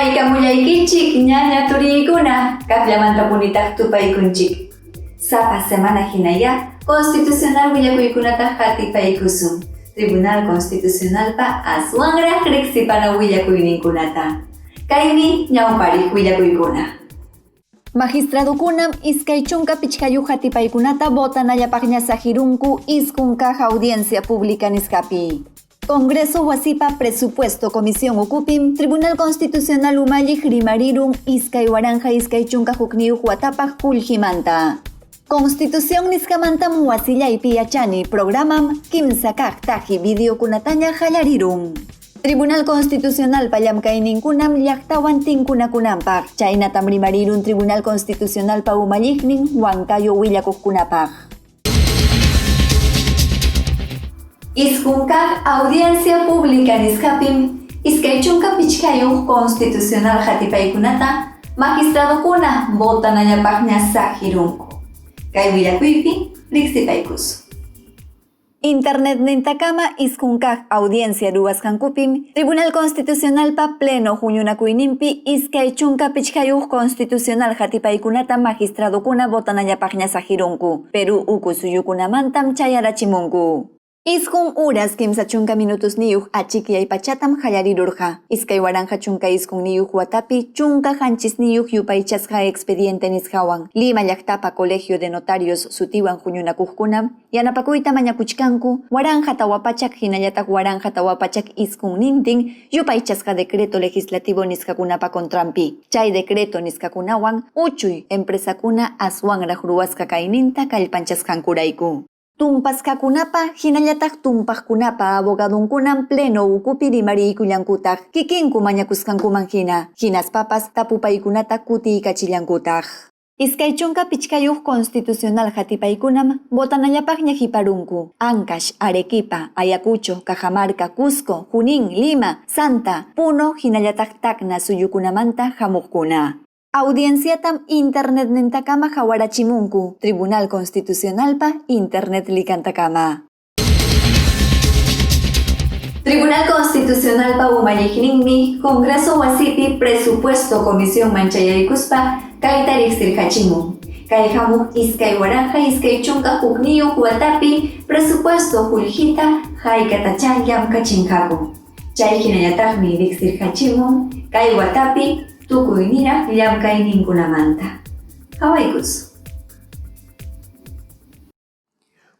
Kaykamullaykichik ñaña turiykuna, kaqllamantapunitaq tupaykunchik. Sapa semana hinaya constitucional willakuykunata hatipaykusun. Tribunal Constitucionalpa aswanraq riqsipana willakuyninkunata. Kaymi ñawpariq willakuykuna. Magistradukunam 25 hatipaykunata votanallapaqña saqirunku 9 kaq audiencia pública nisqapi. Congreso wasipa Presupuesto Comisión ukupim Tribunal Constitucional umalliq rimarirun 2021 watapaq qullqimanta. Constitución nisqamantam wasillaypi yachani programam 3 kaq taji videokunataña qallarirun. Tribunal Constitucional pa llamkayninkunam llaqtawan tinkunakunanpaq, chaynatam rimarirun Tribunal Constitucional pa umalliqnin Huancayo willakuqkunapaq. 9 kaq audiencia pública nisqapim 25 constitucional hatipaykunata magistradukuna votanallapaqña saqirunku. Kay willakuypi riqsipaykusun. Internet nintakama 9 kaq audiencia ruwasqankupim Tribunal Constitucional pa pleno huñunakuyninpi 25 constitucional hatipaykunata magistradukuna votanallapaqña saqirunku. Perú uku suyukunamantam chayarachimunku. 9 horas 30 minutos niyuq achikyay pachatam qallarirurqa. 2019 watapi 17 yupaychasqa expediente nisqawan Lima llaqtapa Colegio de Notarios sutiwan huñunakuqkunam yanapakuyta mañakuchkanku 1400 hinallataq 1490 yupaychasqa decreto legislativo nisqakunapa contranpi. Chay decreto nisqakunawan uchuy empresakuna aswanraq ruwasqa kayninta kallpanchasqankurayku. Tumpasqakunapa hinallataq tumpaqkunapa abogadunkunam pleno ukupi rimariykullankutaq kikinku mañakusqankuman hina, hinaspapas tapupaykunata kutiykachillankutaq. 25 constitucional hatipaykunam votanallapaqña hiparunku. Ancash, Arequipa, Ayacucho, Cajamarca, Cusco, Junín, Lima, Santa, Puno hinallataq Tacna suyukunamanta hamuqkuna. Audienciatam internet nintakama hawarachimunku, Tribunal Constitucionalpa internet likantakama. Tribunal Constitucionalpa umalliqninmi Congreso wasipi Presupuesto Comisión manchayaykuspa kayta riqsirqachimun. Kay hamuq 2021 watapi presupuesto qullqita hayk'atachá llamk'achinqaku. Chay hinallataqmi riqsirqachimun kay watapi tukuyniraq llamk'ayninkunamanta. Qhawaykusun.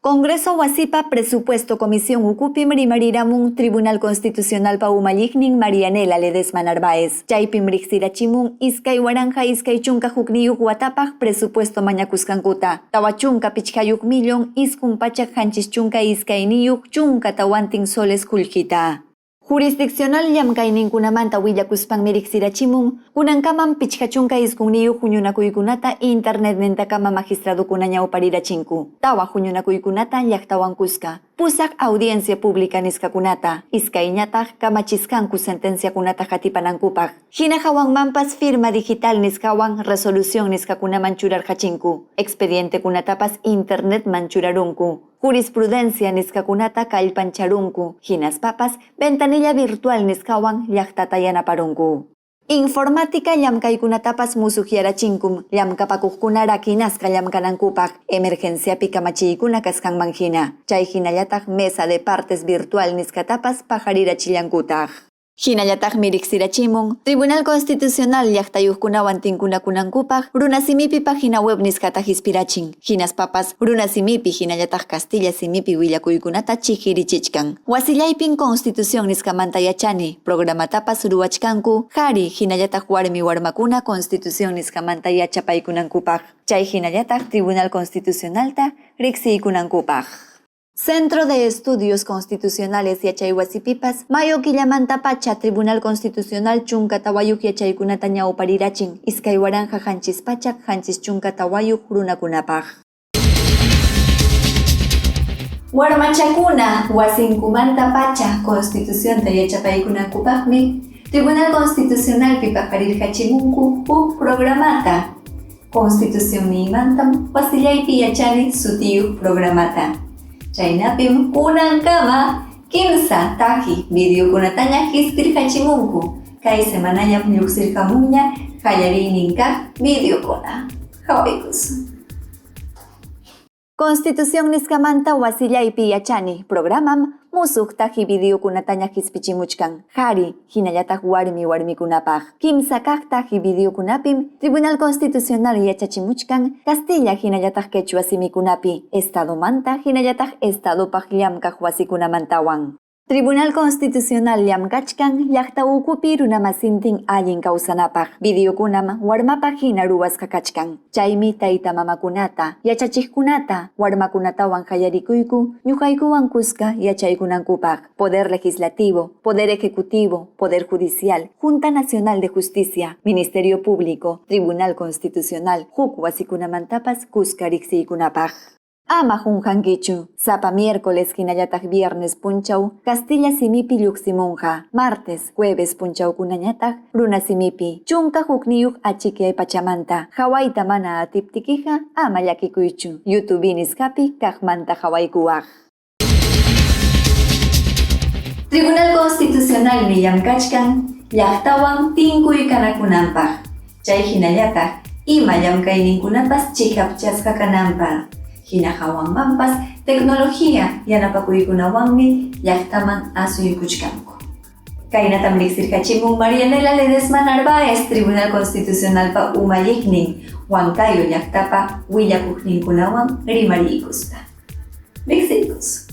Congreso wasipa Presupuesto Comisión ukupim rimariramun Tribunal Constitucional pa umalliqnin Marianela Ledesma Narváez. Chaypim riqsirachimun 2021 watapaq presupuesto mañakusqankuta. 45 millón 972 14 soles qullqita. Jurisdiccional llamk'ayninkunamanta willakuspanmi riqsirachimun kunankamam 59 huñunakuykunata internet nintakama magistradukuna ñawparirachinku. 4 huñunakuykunata llaqtawan kuska. 8 audiencia pública nisqakunata, 2ñataq kamachisqanku sentenciakunata hatipanankupaq. Hina hawanmanpas firma digital nisqawan resolución nisqakunaman churarqachinku. Expedientekunatapas internetman churarunku. Jurisprudencia nisqakunata kallpancharunku, hinaspapas ventanilla virtual nisqawan llaqtata yanaparunku. Informática llamk'aykunatapas musuqyarachinkum llamk'apakuqkuna rakinasqa llamk'anankupaq emergenciapi kamachiykuna kasqanman hina. Chay hinallataq mesa de partes virtual nisqatapas pajarirachillankutaq. Hinallataqmi riqsirachimun Tribunal Constitucional llaqtayuqkunawan tinkunakunankupaq runasimipi página web nisqata hispirachin. Hinaspapas runasimipi hinallataq Castilla simipi willakuykunata chiqirichichkan. Wasillaypin Constitución nisqamanta yachani programatapas ruwachkanku qhari hinallataq warmi warmakuna Constitución nisqamanta yachapaykunankupaq. Chay hinallataq Tribunal Constitucionalta riqsiykunankupaq. Centro de Estudios Constitucionales yachaywasipipas mayo killamanta pacha Tribunal Constitucional 14 yachaykunata ñawparirachin 2774 runakunapaq. Warmachakuna wasinkumanta pacha Constitucionta yachapaykunankupaqmi Tribunal Constitucionalpi paqarirqachimunku huk programata. Constitucionniymantam wasillaypi yachani sutiyuq programata. Chaynapim kunankama 3 taji videokunataña hispirqachimunku. Kay semanallam lluqsirqamunña qallariynin kaq videokuna. Qhawaykusun. Constitución nisqamanta wasillaypi yachani programam musuq tahi videokunataña qispichimuchkan qhari hinallataq warmi warmikunapaq. Kimsa kaq tahi videokunapim Tribunal Constitucional yachachimuchkan Castilla hinallataq quechua simikunapi, Estadomanta hinallataq Estadopaq llamkaq wasikunamantawan. Tribunal Constitucional llamkachkan llaqta ukupi runamasintin allin kawsanapaq. Videokunam warmapaq hina ruwasqa kachkan. Chaymi tayta mamakunata, yachachiqkunata, warmakunatawan qallarikuyku ñuqaykuwan kuska yachaykunankupaq. Poder Legislativo, Poder Ejecutivo, Poder Judicial, Junta Nacional de Justicia, Ministerio Público, Tribunal Constitucional, huk wasikunamantapas kuska riqsiykunapaq. Ama qunqankichu, sapa miércoles hinallataq viernes punchaw, Castilla simipi lluqsimunqa, martes, jueves punchawkunañataq runa simipi, 11 achikyay pachamanta, qhawayta mana atiptikiqa ama llakikuychu, YouTube nisqapi kaqmanta qhawaykuwaq. Tribunal Constitucionalmi llamkachkan llaqtawan tinkuykanakunanpaq, chay hinallataq ima llamkayninkunapas chiqapchasqa kananpaq. Hina hawanmanpas tecnología yanapakuykunawanmi llaqtaman asuykuchkanku. Kaynatam riqsirqachimun Marianela Ledesma Narváez, Tribunal Constitucionalpa umalliqnin, Huancayo llaqtapa willakuqninkunawan rimariykuspa. Riqsiykus.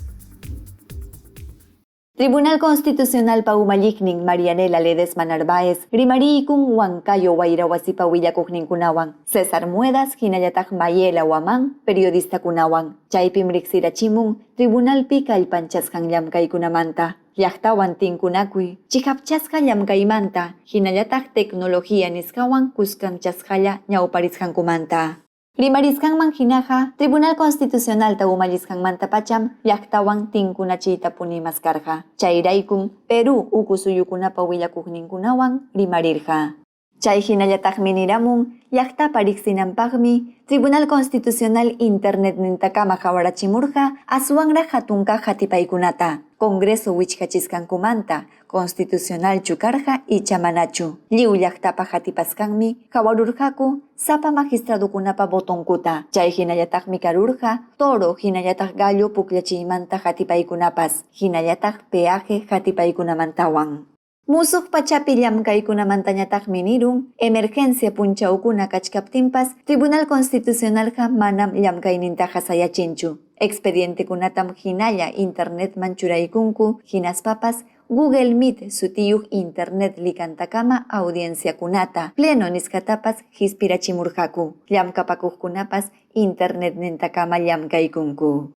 Tribunal Constitucionalpa umalliqnin Marianela Ledesma Narváez rimariykun Huancayo wayra wasipa willakuqninkunawan, César Muedas hinallataq Mayela Huamán periodistakunawan. Chaypim riqsirachimun tribunalpi kallpanchasqan llamkaykunamanta, llaqtawan tinkunakuy, chiqapchasqa llamkaymanta, hinallataq tecnología nisqawan kuskanchasqalla ñawparisqankumanta. Rimarisqanman hinaqa Tribunal Constitucionalta umallisqanmantapacham llaqtawan tinkunachiytapuni maskarqa. Chayraykum Perú uku suyukunapa willakuqninkunawan rimarirqa. Chay hinallataqmi niramun llaqtapa riqsinanpaqmi Tribunal Constitucional internetnintakama qhawarachimurqa aswanraq hatun kaq hatipaykunata, Congreso wichqachisqankumanta, constitucionalchu karqa icha manachu. Lliw llaqtapa hatipasqanmi qhawarurqaku sapa magistradukunapa votonkuta. Chay hinallataqmi karurqa toro hinallataq gallo pukllachiymanta hatipaykunapas, hinallataq peaje hatipaykunamantawan. Musuq pachapi llamkaykunamantañataqmi nirun, emergencia punchawkuna kachkaptinpas Tribunal Constitucionalqa manam llamkaynintaqa sayachinchu. Expedientekunatam hinalla internetman churaykunku, hinaspapas Google Meet sutiyuq internet likantakama audienciakunata, pleno nisqatapas qispirachimurqaku. Llamkapakuqkunapas internetnintakama llamkaykunku.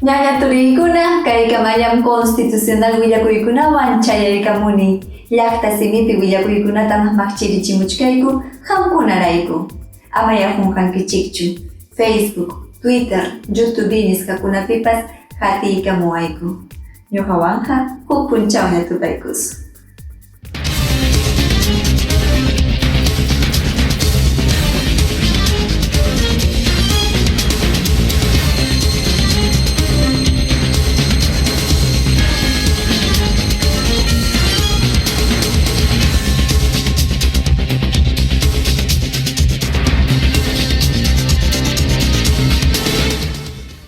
Ñaña turiykuna, kaykamallam constitucional willakuykunawan chayaykamuni. Llaqta simipi willakuykunatam maqchirichimuchkayku qamkunarayku. Amaya qunqankichikchu. Facebook, Twitter, YouTube nisqakunapipas hatiykamuwayku. Ñuqawanqa huk punchawña tupaykusun.